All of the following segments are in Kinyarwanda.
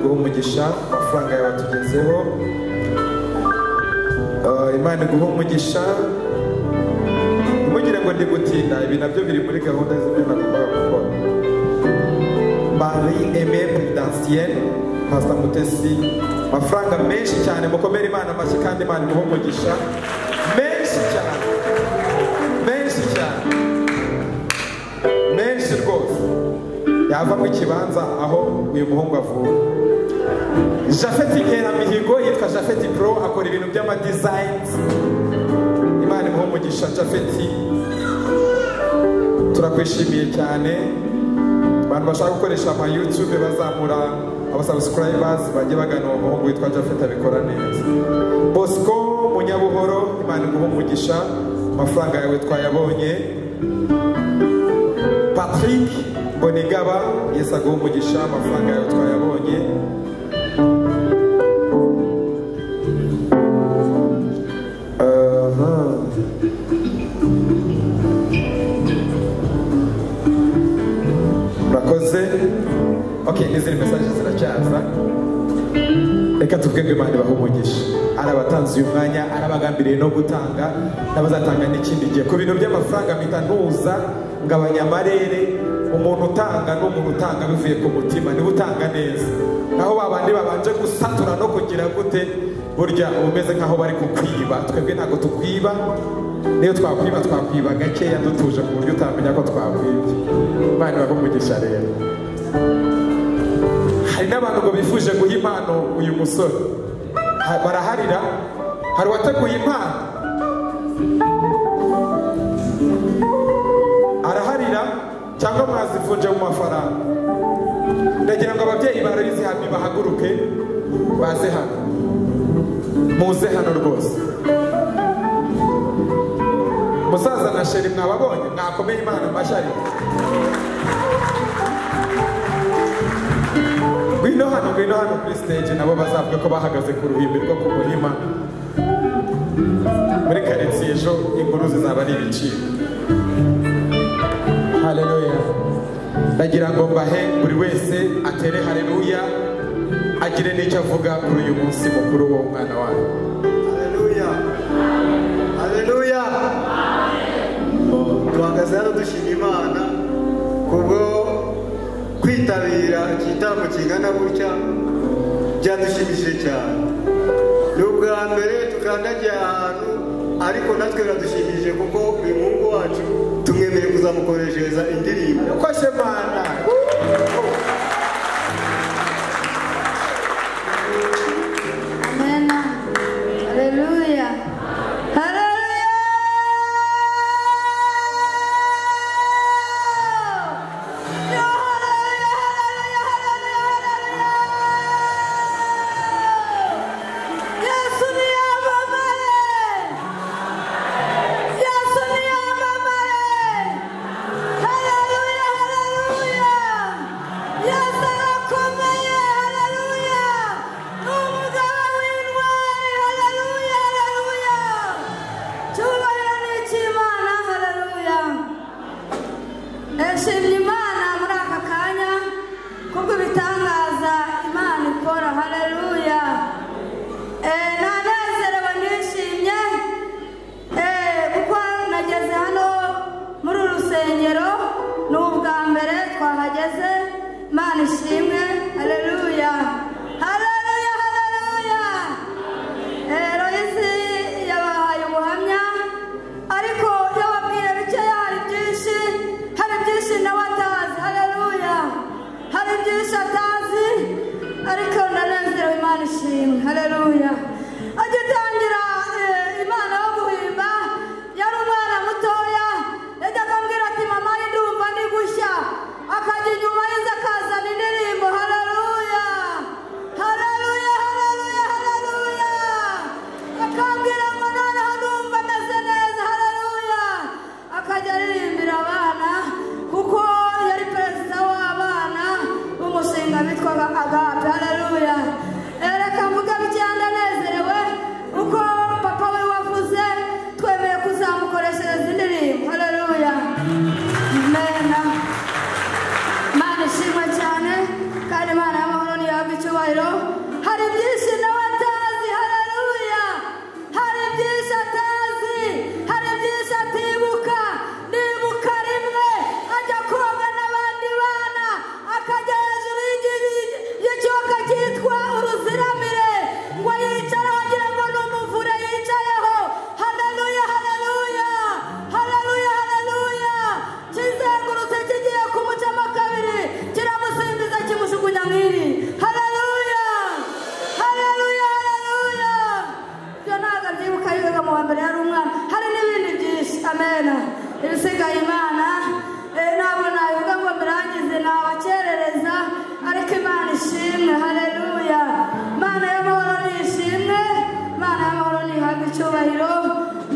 iguhe umugisha, amafaranga yawe atugezeho. Imana iguhe umugisha. Ntimugire ngo ndi gutinda, ibi nabyo biri muri gahunda z'ibyo nagombaga gukora. Marie Aimée Prudentienne, Pastor Mutesi, amafaranga menshi cyane, mukomere Imana amashyi kandi Imana imuhe umugisha menshi cyane, menshi cyane, menshi rwose, yavamo ikibanza aho uyu muhungu avuka. Jafeti Nkeramihigo, yitwa Jafeti Pro, akora ibintu by'ama designs. Imana imuhe umugisha Jafeti, turakwishimiye cyane. Abantu bashaka gukoresha ama YouTube bazamura aba subscribers bajye bagana uwo muhungu witwa Jafet, abikora neza. Bosco Munyabuhoro, Imana iguhe umugisha, amafaranga yawe twayabonye. Patrick Bonigaba, Yesu aguhe umugisha, amafaranga yawe twayabonye. Murakoze. Okay, n'izindi message ziracyaza. Reka tuvuge ngo Imana ibahe umugisha. Ari abatanze uyu mwanya, ari abagambiriye no gutanga, n'abazatanga n'ikindi gihe. Ku bintu by'amafaranga mpita ntuza ngabanya amarere. Umuntu utanga n'umuntu utanga bivuye ku mutima, niwe utanga neza. Naho babandi babanje gusatura no kugira gute, burya umeze nkaho bari kukwiba. Twebwe ntabwo tukwiba, niyo twakwiba twakwiba gakeya dutuje ku buryo utamenya ko twakwibye. Imana ibahe umugisha rero. Hari n'abantu ngo bifuje guha impano uyu musore, baraharira. Hari uwateguye impano, araharira cyangwa mwazivunje mu mafaranga. Ndagira ngo ababyeyi ba Loise Happy bahaguruke baze hano, muze hano rwose. Musaza na Sheri mwababonye, mwakomeye Imana amashyi. Ngwino hano, ngwino hano kuri stage, nabo bazavuga ko bahagaze ku ruhimbi rwo ku Muhima muri karitsiye ejo, inkuru zizaba ari ibiciro. Haleluya. Ndagira ngo mbahe buri wese atere haleluya, agire n'icyo avuga kuri uyu munsi mukuru w'umwana wawe. Haleluya, haleluya. Duhagaze hano dushima Imana kubwo kwitabira igitaramo kingana gutya, byadushimishije cyane. Ni ubwa mbere tukandagiye ahantu, ariko natwe biradushimishije kuko uyu muhungu wacu tumwemereye kuzamukoreshereza indirimbo. Koshe Mana. Amen. Haleluya. Haleluya. Yesu ni amamare. Yesu ni amamare. Haleluya, haleluya. Yesu arakomeye, haleluya. Ni umugabo w'intwari, haleluya, haleluya. Cyubahiro ni icy'Imana, haleluya. Nshimye Imana muri aka kanya kubw'ibitangaza Imana ikora, haleluya. Nanezerewe nishimye kuko nageze hano muri uru rusengero, ni ubwa mbere twahageze. Imana ishimwe, haleluya, haleluya, haleluya. Loise yabahaye ubuhamya, ariko yababwiye bikeya, hari byinshi, hari byinshi nawe atazi, haleluya. Hari byinshi atazi, ariko ndanezerewe, Imana ishimwe, haleluya. Agitangira Imana yo guhimba, yari umwana mutoya, yajyaga ambwira ati mama ndumva ndi gushya, akajya inyuma y'inzu akazana indirimbo, haleluya, haleluya, haleluya, haleluya. Akambwira ngo noneho ndumva ameze neza, haleluya. Akajya aririmbira abana kuko yari perezida w'abana b'umushinga witwaga Agape, haleluya. Reka mvuge bikeya, ndanezerewe. icyubahiro. Hari byinshi nawe atazi, haleluya. Hari byinshi atazi, hari byinshi atibuka. Nibuka rimwe ajya koga n'abandi bana, akajya hejuru y'ikiyoka cyitwa uruziramire, ngo yicara wagira ngo ni umuvure yicayeho. Haleluya, haleluya, haleluya, haleluya. Kizengurutse kigiye kumucamo kabiri, kiramusimbiza kimujugunya mu iri. Haleluya, haleluya, haleluya. Ibyo ntabwo abyibuka, yigaga mu wa mbere yari umwana. Hari n'ibindi byinshi, amena. Ibisigaye Imana ntabwo nabivuga ngo mbirangize, nabakerereza, ariko Imana ishimwe, haleluya. Imana y'amahoro ni ishimwe, Imana y'amahoro ni ihabwe icyubahiro.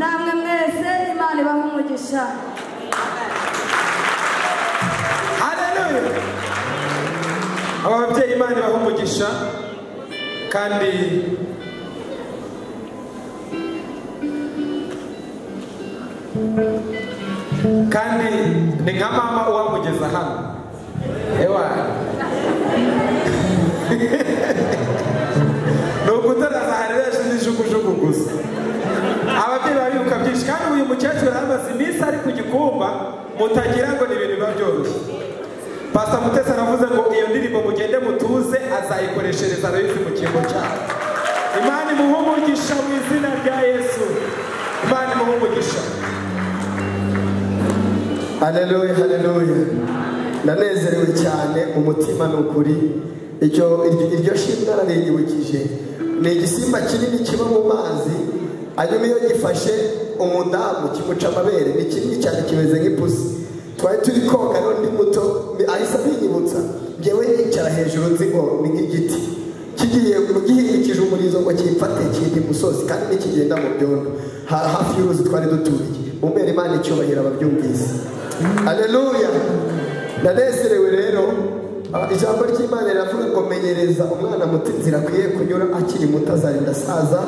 Namwe mwese Imana ibahe umugisha. Haleluya. Aba babyeyi Imana ibahe umugisha, kandi ni nka mama uwamugeza hano. Ewa ni ugutaraza hari n'ijugujugu gusa. Ababyeyi babibuka byinshi, kandi uyu mukecuru yaramaze iminsi ari ku gikumba, mutagira ngo ni ibintu biba byoroshye. Pastor Mutesi aravuze ngo iyo ndirimbo mugende mutuze azayikoreshereza Aloyizi mu cyimbo cyabo. Imana imuhe umugisha mu izina rya Yesu. Imana imuhe umugisha. Haleluya, haleluya. Ndanezerewe cyane umutima ni ukuri. Iryo shimwe narinyibukije. Ni igisimba kinini kiba mu mazi, hanyuma iyo gifashe umudamu kimuca amabere. Ni kinini cyane kimeze nk'ipusi. Twari turi koga rero ndi muto, ahise abinyibutsa. Njyewe yicara hejuru nzi ngo ni nk'igiti kigiye gihingikije umurizo ngo kimfate kindi musozi, kandi nikigenda mu byondo hafi y'uruzi twari duturiye. Mumbere Imana icyubahiro ababyumvise. Haleluya. Ndanezerewe rero. Ijambo ry'Imana riravuga ngo menyereza umwana muto inzira akwiye kunyura akiri muto, azarinda asaza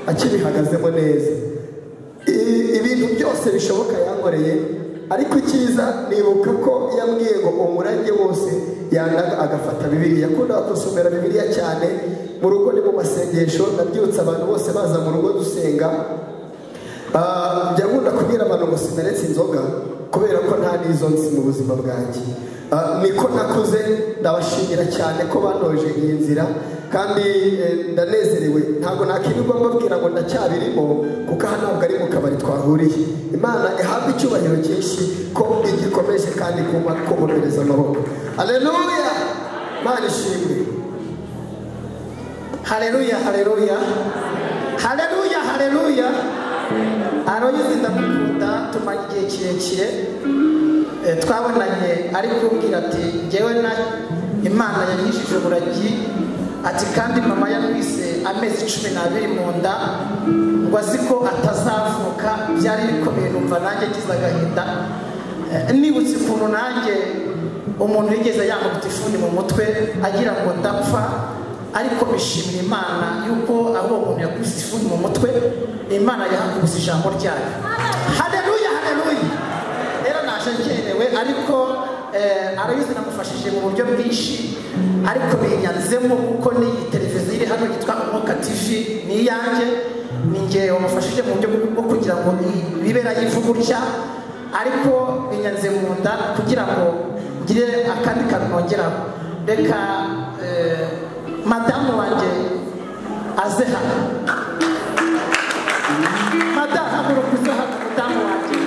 akibihagazemo neza. Ibintu byose bishoboka yankoreye, ariko icyiza nibuka ko yambwiye ngo umurage wose yandaga agafata Bibiliya. Yakundaga gusomera Bibiliya cyane mu rugo, ni mu masengesho. Nabyutse abantu bose baza mu rugo dusenga. Njya nkunda kubwira abantu ngo sinaretse inzoga kubera ko nta n'izo nzi mu buzima bwanjye. Niko nakuze, ndabashimira cyane ko banoje iyi nzira, kandi ndanezerewe. Ntabwo nakirirwa mbabwira ngo ndacyabirimo, kuko aha ntabwo ari mu kabari twahuriye. Imana ihabwe icyubahiro cyinshi ko igikomeje kandi kubonereza amaboko. Haleluya, Imana ishimwe. Haleluya, haleluya, haleluya, haleluya. Aloyizi ndamukunda, tumara igihe kirekire. Twabonanye ari kumbwira ati njyewe na Imana yanyishije uburagi, ati kandi mama yamwise amezi 12 mu nda ngo azi ko atazavuka. Byari bikomeye, numva nanjye ngize agahinda. Nibutse ukuntu nanjye umuntu yigeze yankubita ifuni mu mutwe agira ngo ndapfa, ariko bishimira Imana yuko aho uwo muntu yakubise ifuni mu mutwe, Imana yahakubise ijambo ryayo. Haleluya, haleluya. Rero naje nkerewe, ariko Aloyizi namufashije mu buryo bwinshi, ariko binyanzemo kuko n'iyi televiziyo iri hano yitwa Umwuka TV ni iyanjye, ni njye wamufashije mu buryo bwo kugira ngo bibera yivuga gutya, ariko binyanze mu nda kugira ngo ngire akandi kantu nongeraho. Reka madamu wanjye aze hano. Madamu haguruka uze hano, madamu wanjye.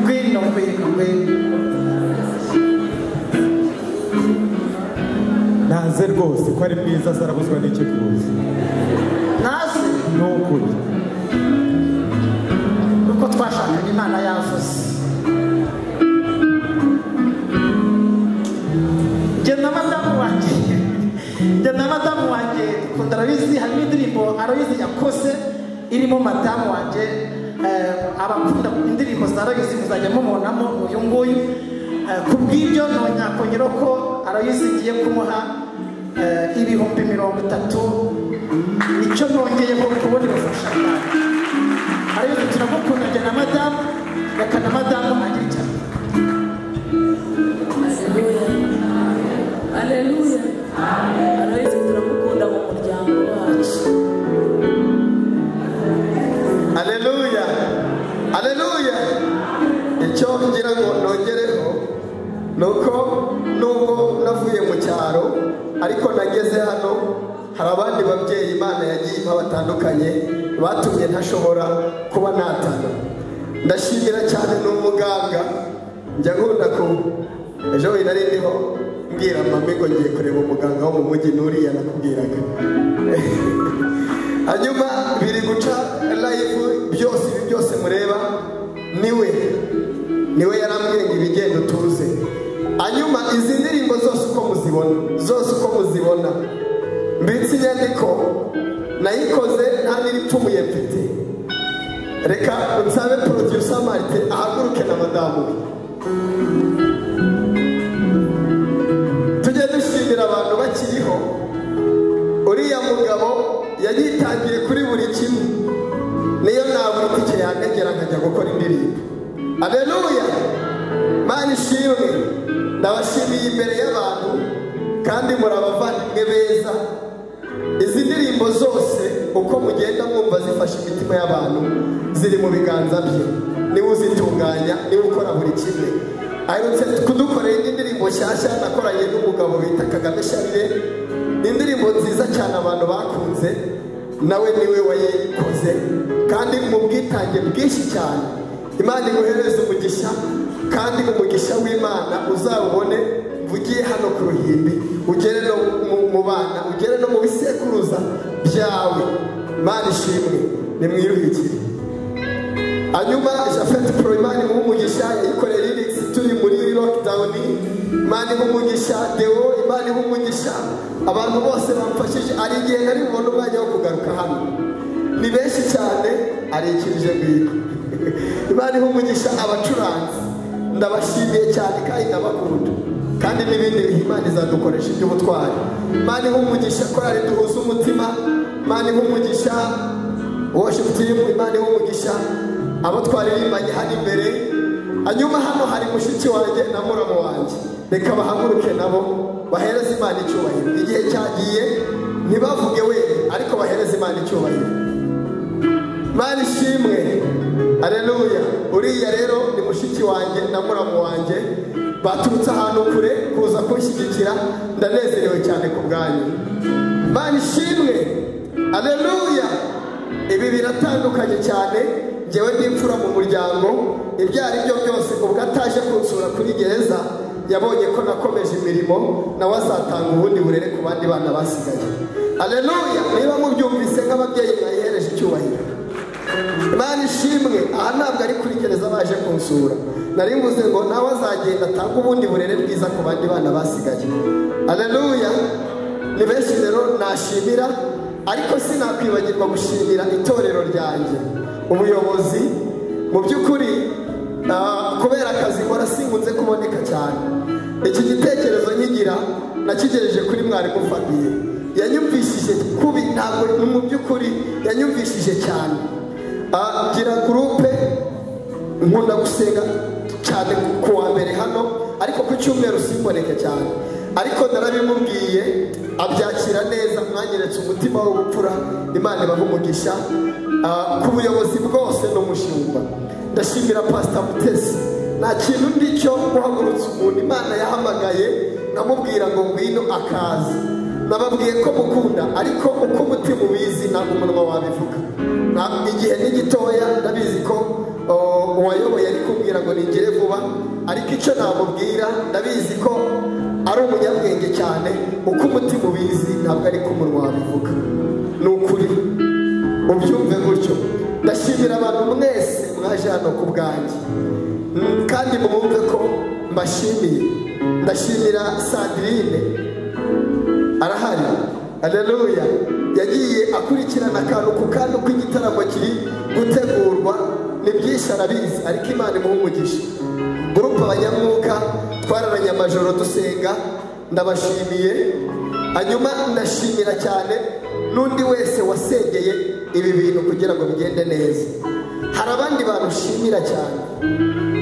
Ngwino, ngwino, ngwino. Naze rwose ko ari mwiza, sarabuzwa n'iki kuza. Naze ni ukuri uko twashakanye Imana yavuze. Njye na madamu wanjye, njye na madamu wanjye dukunda Aloyizi. Harimo indirimbo Aloyizi yakoze irimo madamu wanjye. Abakunda indirimbo za Aloyizi muzajya mubonamo uyu nguyu. Kubw'ibyo nongera ko Aloyizi ngiye kumuha 30,000, nicyo nongeyeho kubona ubufasha bwawe. Aloyizi turagukunda njye na madamu. Reka na madamu agira icyo avuga. Haleluya. Aloyizi turamukunda mu muryango wacu. Haleluya. Haleluya. Icyo ngira ngo nongereho nuko nubwo navuye mu cyaro ariko nageze hano hari abandi babyeyi Imana yagiye impa batandukanye batumye ntashobora kuba natana. Ndashimira cyane n'umuganga njya nkunda ku ejo nari ndiho mbwira mama ngo ngiye kureba umuganga wo mu mujyi nuriya nakubwiraga. Hanyuma biri guca live byose ibi byose mureba niwe yarambwiye ngo ibigendo tuze. Hanyuma izi ndirimbo zose uko muzibona mbitse inyandiko nayikoze nta n'iripfumuye mfite. Reka nsabe producer Martin ahaguruke na madamu we. Tujye dushimira abantu bakiriho. Uriya mugabo yagitangiye kuri buri kimwe, niyo nabura itike yantegera nkajya gukora indirimbo. Haleluya. Mana ishimwe. Ndabashimiye imbere y'abantu kandi muri abavandimwe beza. Izi ndirimbo zose uko mugenda mwumva zifasha imitima y'abantu ziri mu biganza bye, niwe uzitunganya, niwe ukora buri kimwe. Aherutse kudukorera indi ndirimbo nshyashya nakoranye n'umugabo bita Kagame Charles. Ni indirimbo nziza cyane abantu bakunze, nawe niwe wayikoze kandi mu bwitange bwinshi cyane. Imana iguhereze umugisha kandi umugisha w'Imana uzawubone mvugiye hano ku ruhimbi, ugere no mu bana, ugere no mu bisekuruza byawe. Imana ishimwe, nimwiruhikire. Hanyuma Japhet Pro, Imana imuhe umugisha, yayikoreye lyrics turi muri lockdown. Imana imuhe umugisha Deo, Imana imuhe umugisha abantu bose bamfashije. Ari igihe nari bubone umwanya wo kugaruka hano, ni benshi cyane, arikirije ngwino. Imana imuhe umugisha abacuranzi, ndabashimiye cyane kandi ndabakunda, kandi n'ibindi bihe Imana izadukoresha iby'ubutwari. Imana imuhe umugisha korali duhuza umutima, Imana imuhe umugisha worship team, Imana imuhe umugisha abo twaririmbanye hano imbere. Hanyuma hano hari mushiki wanjye na muramu wanjye, reka bahaguruke nabo bahereze Imana icyubahiro. Igihe cyagiye ntibavuge we, ariko bahereze Imana icyubahiro. Imana ishimwe. Haleluya. Uriya rero ni mushiki wanjye na muramu wanjye, baturutse ahantu kure kuza kunshyigikira, ndanezerewe cyane ku bwanyu. Imana ishimwe. Haleluya. Ibi biratandukanye cyane. Njyewe ndi imfura mu muryango, ibyo ari byo byose ubwo ataje kunsura kuri gereza yabonye ko nakomeje imirimo, nawe azatanga ubundi burere ku bandi bana basigaye. Haleluya. Niba mubyumvise nk'ababyeyi mwayihereje icyubahiro. Imana ishimwe. Aha ntabwo ari kuri gereza baje kunsura, nari mvuze ngo nawe azagenda atanga ubundi burere bwiza ku bandi bana basigaye. Haleluya. Ni benshi rero nashimira, ariko sinakwibagirwa gushimira itorero ryanjye, ubuyobozi. Mu by'ukuri kubera akazi nkora sinkunze kuboneka cyane. Iki gitekerezo nkigira nakigereje kuri mwarimu Fabien, yanyumvishije kubi, ntabwo mu by'ukuri yanyumvishije cyane. Ngira groupe nkunda gusenga cyane ku wa mbere hano, ariko ku cyumweru simboneke cyane, ariko narabimubwiye abyakira neza, mwanyeretse umutima w'ubupfura. Imana ibahe umugisha ku buyobozi bwose n'umushumba. Ndashimira Pastor Mutesi, nta kintu ndicyo guhagurutsa umuntu Imana yahamagaye namubwira ngo ngwino akaza. Nababwiye ko mukunda, ariko uko umutima ubizi ntabwo umunwa wabivuga. Igihe ni gitoya, ndabizi ko uwayoboye ari kumbwira ngo ningire vuba, ariko icyo namubwira ndabizi ko ari umunyabwenge cyane. Uko umutima ubizi ntabwo ari ko umunwa wabivuga, ni ukuri ubyumve gutyo. Ndashimira abantu mwese mwaje hano ku bwanjye, kandi mumve ko mbashimiye. Ndashimira Sandrine arahari. Haleluya. Yagiye akurikirana akantu ku kantu k'igitaramo kiri gutegurwa, ni byinshi arabizi, ariko Imana imuhe umugisha. Groupe abanyamwuka twararanye amajoro dusenga, ndabashimiye. Hanyuma ndashimira cyane n'undi wese wasengeye ibi bintu kugira ngo bigende neza. Hari Hari abandi bantu nshimira cyane,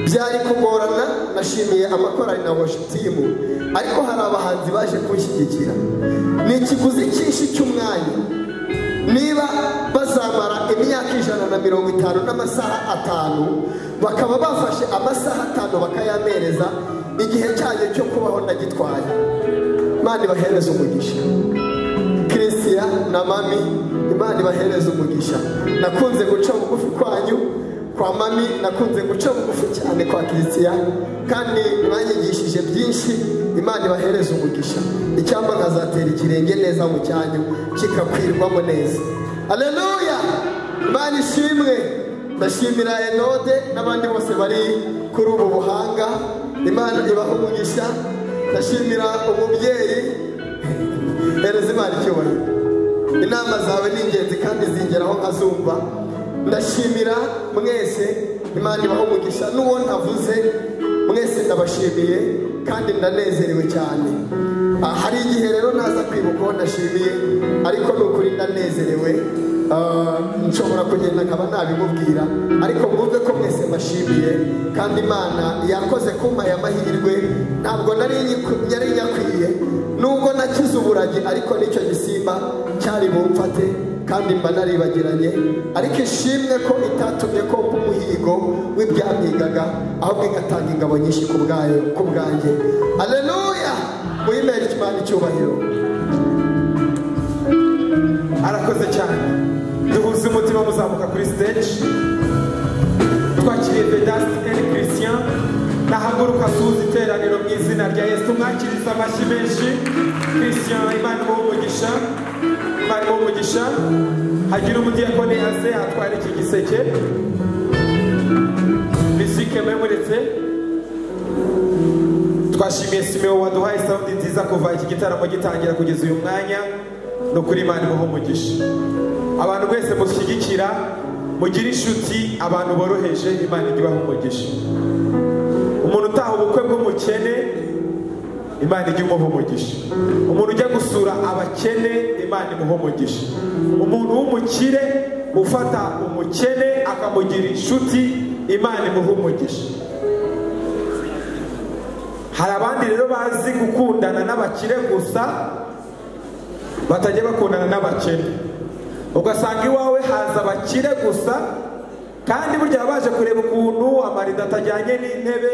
byari kugorana, nashimiye amakorali na worship team, ariko hari abahanzi baje kunshyigikira. Ni ikiguzi cyinshi cy'umwanya. Niba bazamara imyaka 150 n'amasaha 5, bakaba bafashe amasaha 5 bakayamereza, igihe cyanyu cyo kubaho ndagitwaye. Imana ibahereze umugisha. Christian na mami, Imana ibahereze umugisha. Nakunze guca bugufi kwanyu kwa mami, nakunze guca bugufi cyane kwa Christian, kandi mwanyigishije byinshi. Imana ibahereze umugisha. Icyamba nkazatera ikirenge neza mu cyanyu kikakwirwamo neza. Haleluya! Imana ishimwe. Ndashimira Enode n'abandi bose bari kuri ubu buhanga. Imana ibahe umugisha. Ndashimira umubyeyi, hereza Imana icyubahiro. Inama zawe ni ingenzi kandi zingeraho nkazumva. Ndashimira mwese, Imana ibahe umugisha. N'uwo ntavuze mwese ndabashimiye kandi ndanezerewe cyane. Hari igihe rero naza kwibuka uwo ndashimiye, ariko ni ukuri ndanezerewe. Nshobora kugenda nkaba nabimubwira, ariko mwumve ko mwese mbashimiye kandi Imana yakoze kumpa aya mahirwe. Ntabwo nari nyakwiye, nubwo nakize uburagi, ariko nicyo gisimba cyari bumfate kandi mba naribagiranye. Ariko ishimwe ko itatumye ko mba umuhigo w'ibyampigaga, ahubwo igatanga ingabo nyinshi ku bwayo, ku bwanjye. Haleluya! Muyimere Imana icyubahiro. Arakoze cyane. Duhuze umutima muzamuka kuri stage. Twakiriye Vedaste N Christian, nahaguruka asuhuza iteraniro mu izina rya Yesu. Mwakiriza amashyi menshi. Christian, Imana imuhe umugisha. Imana imuhe umugisha. Hagira umudiyakoni aze atwara iki giseke. Musique memuretse. Twashimiye Simeo waduhaye sound nziza kuva iki gitaramo gitangira kugeza uyu mwanya. No kuri Imana imuhe umugisha. Abantu mwese mushyigikira, mugire inshuti, abantu boroheje, Imana ijye ibaha umugisha. Umuntu utaha ubukwe bw'umukene, Imana ijye imuha umugisha. Umuntu ujya gusura abakene, Imana imuha umugisha. Umuntu w'umukire ufata umukene akamugira inshuti, Imana imuha umugisha. Hari abandi rero bazi gukundana n'abakire gusa, batajya bakundana n'abakene. Ugasanga iwawe haza abakire gusa, kandi burya baje kureba ukuntu amarido atajyanye n'intebe,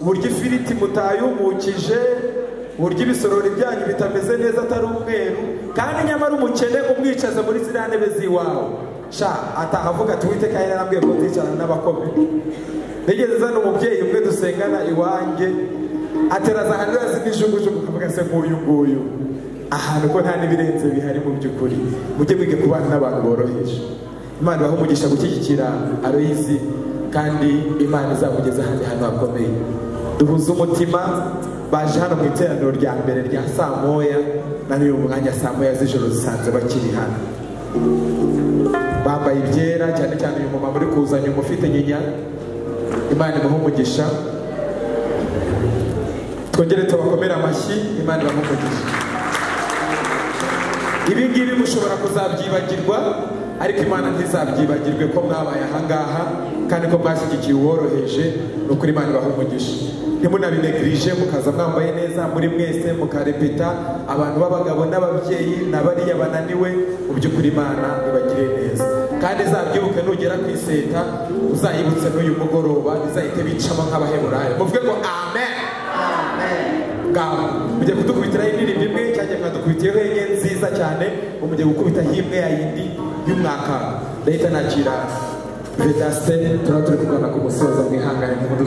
uburyo ifiriti mutayumukije, uburyo ibisorori byanyu bitameze neza atari umweru, kandi nyamara umukene umwicaza muri ziriya ntebe z'iwawe. Sha ataha avuga ati Uwiteka yari yarambwiye ko nzicarana n'abakomeye. Nigeze nzana umubyeyi umwe dusengana iwanjye, ateraza ahantu hasi n'ijugujugu, ukavuga se nk'uyu nguyu ahantu ko nta n'ibirenze bihari. Mu by'ukuri mujye mwige kubana n'abantu boroheje. Imana ibahe umugisha gushyigikira Aloyizi, kandi Imana izamugeza ahandi hantu hakomeye. Duhuze umutima. Baje hano mu iteraniro rya mbere rya saa moya, na n'uyu mwanya saa moya z'ijoro zisanze bakiri hano, bambaye ibyera, cyane cyane uyu mumama uri kuza nyuma ufite nyinya. Imana imuhe umugisha. Twongere tubakomere amashyi. Imana ibahe umugisha. Ibi ngibi mushobora kuzabyibagirwa, ariko Imana ntizabyibagirwe ko mwabaye ahangaha kandi ko mwashyigikiye uworoheje. Ni ukuri Imana ibahe umugisha. Ntimunabinegirije, mukaza mwambaye neza muri mwese, mukarepeta, abantu b'abagabo n'ababyeyi n'abariya bananiwe. Mu by'ukuri Imana ibagirire neza, kandi izabyibuke nugera ku iseta, uzayibutse n'uyu mugoroba, bizahite bicamo nk'abaheburayo. Muvuge ngo amen. Ngaho mugiye kudukubitiraho indirimbo imwe, cyangwa mwadukubitiyeho enye nziza cyane, mugiye gukubitaho imwe ya yindi y'umwaka. Ndahita nakira Vedaste, turaba turi kugana ku musozo, mwihangane.